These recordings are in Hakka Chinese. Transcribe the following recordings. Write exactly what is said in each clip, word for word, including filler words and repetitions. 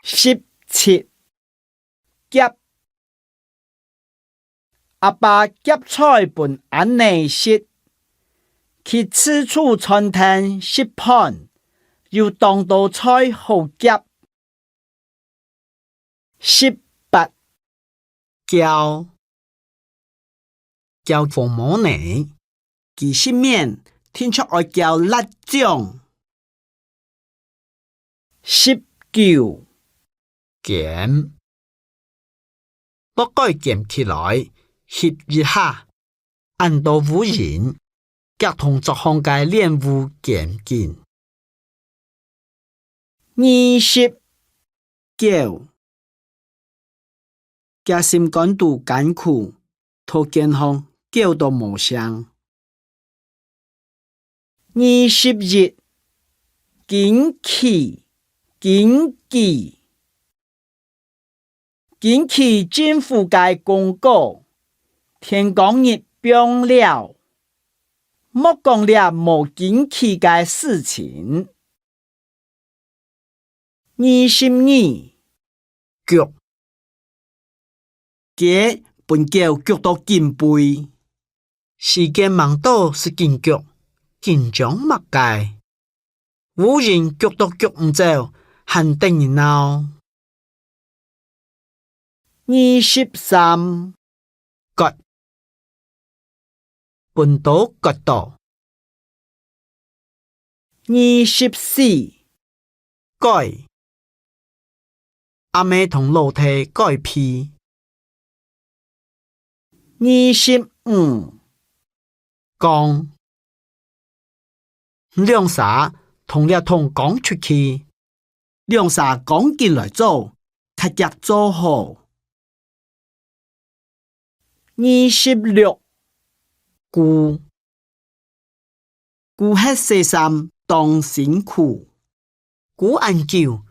十七，夾。阿爸夾菜分阿姆食，去自助餐廳食飯，有當多菜好夾。十八， 噭。噭紅毛呢，佢食麵定著愛噭辣醬。十九，撿。落改撿起來，翕一下， 恁多烏蠅，遽同桌項个蓮霧撿緊。二十，噭。厥心肝肚艱苦，在肩項噭到無聲。二十一，驚奇，驚奇。 根據政府个公告，天光日放尞，莫講這無驚奇个事情。二十二，逐。雞分狗逐到緊飛，時間吂到就緊逐，緊張麼个？ 烏蠅逐都逐毋走，還得人惱。二十三，割。分刀割到。二十四，改。阿姆同老弟改被。二十五， 扛。兩儕同這桶扛出去，兩儕扛緊來做，較遽做好。二十六，痀。痀歇洗衫當辛苦。 痀恁久，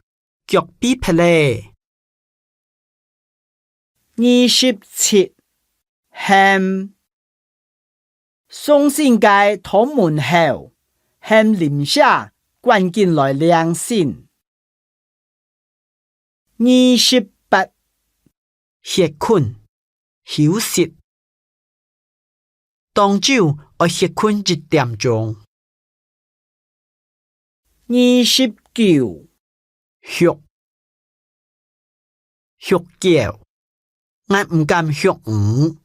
腳痺撇咧。二十七，喊。送信个在門口，喊鄰舍趕緊來領信。二十八， 歇睏，休息。當晝愛歇睏一點鐘。二十九，畜。畜狗，𠊎毋敢畜魚，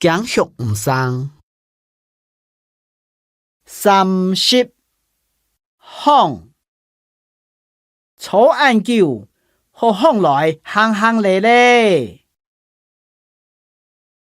驚畜毋成。三十，䟘。 坐恁久，好䟘來行行咧咧。